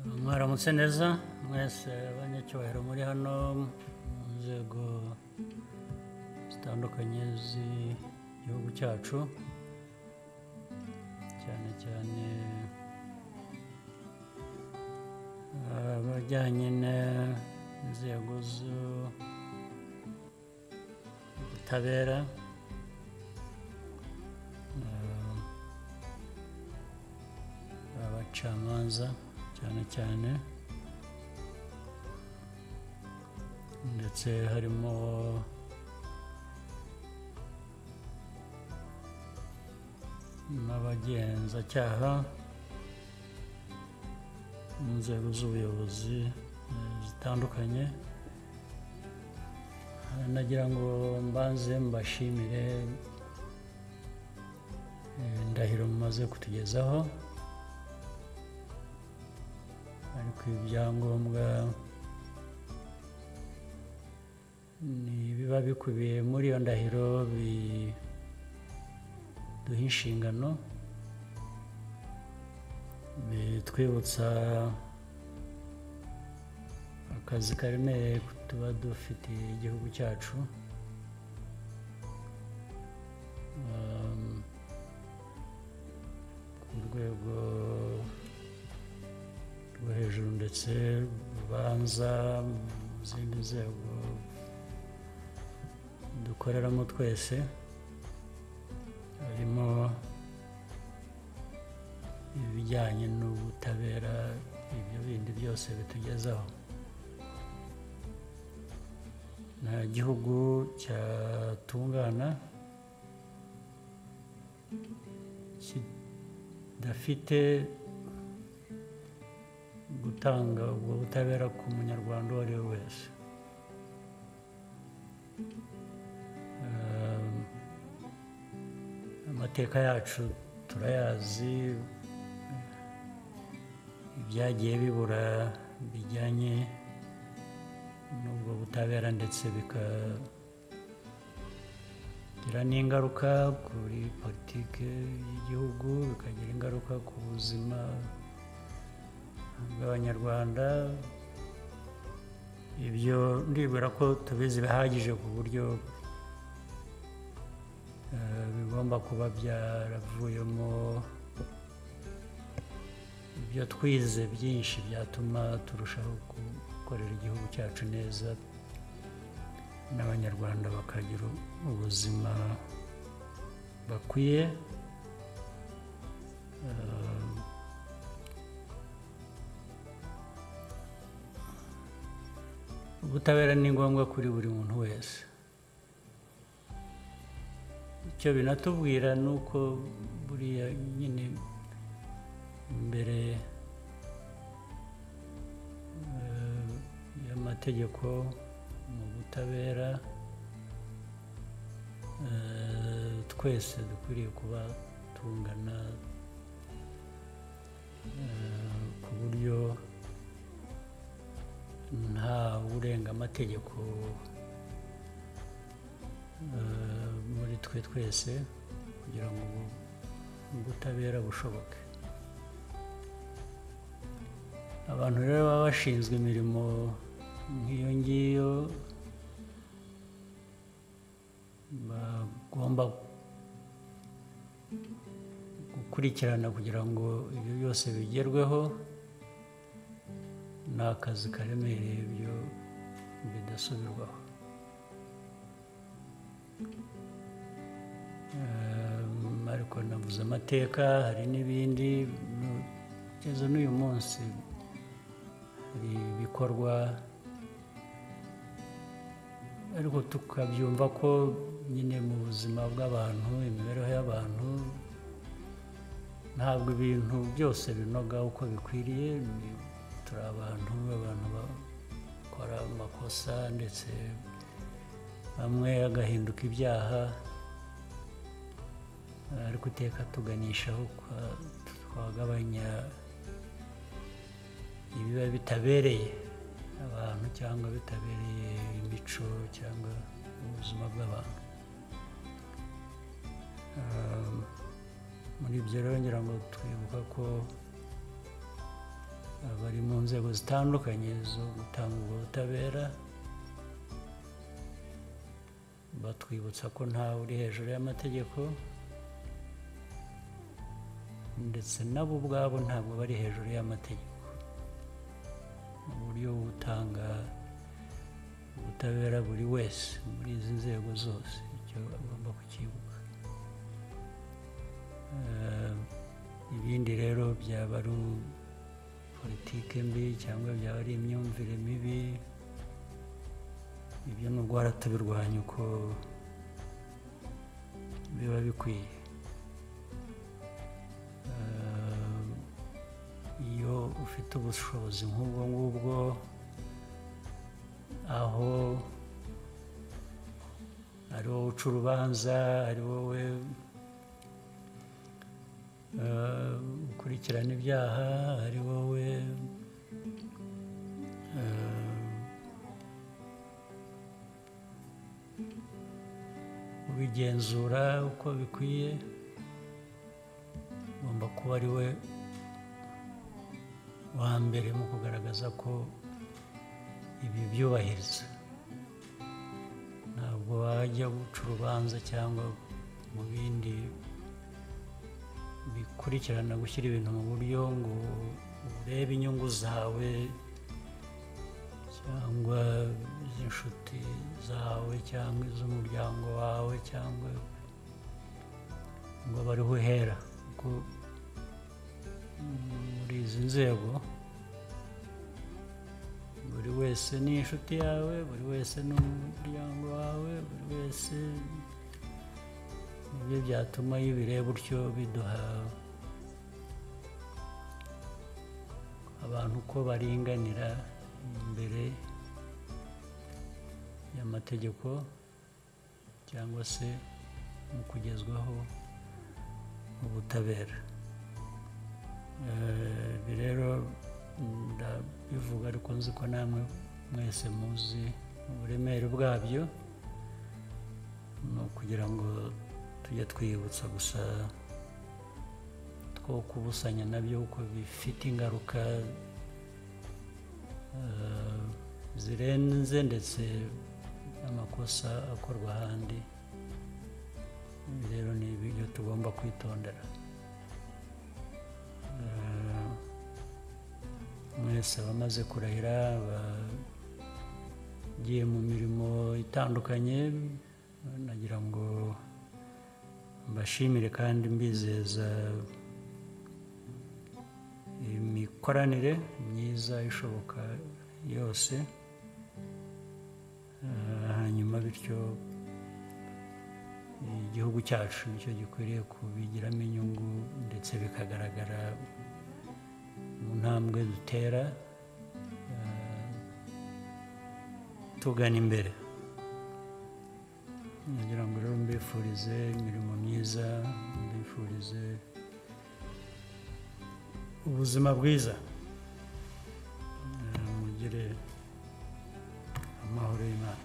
Mwaramutse neza mwese abanyacyubahiro muri hano mu nzego zitandukanye z'igihugu cyacu, cyane cyane abajyanye n'inzego z'ubutabera, abacamanza cyane cyane, ndetse harimo n'abagenzacyaha mu nzego z'ubuyobozi zitandukanye. Nagira ngo mbanze mbashimire indahiro mumaze kutugezaho, ariko ibyangombwa ni biba bikubiye muri iyo ndahiro biduha inshingano, bitwibutsa akazi karemereye tuba dufitiye igihugu cyacu. Ku rwego rwo hejuru ndetse rubanza mu zindi nzego dukoreramo twese, harimo ibijyanye n'ubutabera, ibyo bindi byose bitugezaho. Nta gihugu cyatungana kidafite gutanga ubwo butabera ku munyarwanda uwo ari we wese. Amateka yacu turayazi, ibyagiye bibura bijyanye n'ubwo butabera ndetse bikagira n'ingaruka kuri politiki y'igihugu, bikagira ingaruka ku buzima bw'Abanyarwanda. Ibyo ndibwira ko tubizi bihagije ku buryo bigomba kuba byaravuyemo ibyo twize byinshi byatuma turushaho gukorera igihugu cyacu neza, n'Abanyarwanda bakagira ubuzima bakwiye. Ubutabera ni ngombwa kuri buri muntu wese. Icyo binatubwira ni uko buriya nyine mbere y'amategeko mu butabera twese dukwiriye kuba tungana, ku buryo nta urenga amategeko muri twe twese, kugira ngo ubutabera bushoboke. Abantu rero baba bashinzwe imirimo nk'iyo ngiyo bagomba gukurikirana kugira ngo ibyo byose bigerweho. Ni akazi karemereye, ibyo bidasubirwaho. Ariko navuze amateka, hari n'ibindi kugeza n'uyu munsi hari ibikorwa, ariko tukabyumva ko nyine mu buzima bw'abantu, imibereho y'abantu, ntabwo ibintu byose binoga uko bikwiriye. Turi abantu, abantu bakora amakosa ndetse bamwe agahinduka ibyaha, ariko iteka tuganishaho twagabanya ibiba bitabereye abantu cyangwa bitabereye imico cyangwa ubuzima bw'abantu. Muri ibyo rero ngira ngo twibuka ko Abari mu nzego zitandukanye zo gutanga ubwo butabera batwibutsa ko ntawe uri hejuru y'amategeko, ndetse nabo ubwabo ntabwo bari hejuru y'amategeko. Mu buryo butanga ubutabera buri wese muri izi nzego zose, icyo agomba kucyibuka. Ibindi rero byaba ari politike mbi cyangwa byaba ari imyumvire mibi, ibyo nubwo tubirwanya uko biba bikwiye. Iyo ufite ubushobozi nk'ubwo ngubwo, aho ari wowe uca urubanza, ari wowe ukurikirana ibyaha, ari wowe ubigenzura uko bikwiye, ugomba kuba ari we wa mbere mu kugaragaza ko ibi byubahiriza. Ntabwo wajya guca urubanza cyangwa mu bindi bikurikirana gushyira ibintu mu buryo ngo urebe inyungu zawe cyangwa iz'inshuti zawe cyangwa iz'umuryango wawe, cyangwa ngo bariho uhera. Kuko muri izi nzego buri wese ni inshuti yawe, buri wese ni umuryango wawe, buri wese. Nibyo byatuma iyo ubireba utyo biduha abantu uko baringanira imbere y'amategeko cyangwa se mu kugezwaho ubutabera. Ibi rero ndabivuga ariko nzi ko namwe mwese muzi uburemere bwabyo, ni ukugira ngo tujye twiyibutsa gusa two kubusanya nabyo kuko bifite ingaruka zirenze ndetse amakosa akorwa ahandi. Ibi rero ni ibyo tugomba kwitondera. Mwese abamaze kurahira bagiye mu mirimo itandukanye, nagira ngo mbashimire kandi mbizeza imikoranire myiza ishoboka yose, hanyuma bityo igihugu cyacu nicyo gikwiriye kubigiramo inyungu, ndetse bikagaragara mu ntambwe dutera tugana imbere. Nagira ngo rero mbifurize imirimo myiza, mbifurize ubuzima bwiza, mugire amahoro y'Imana.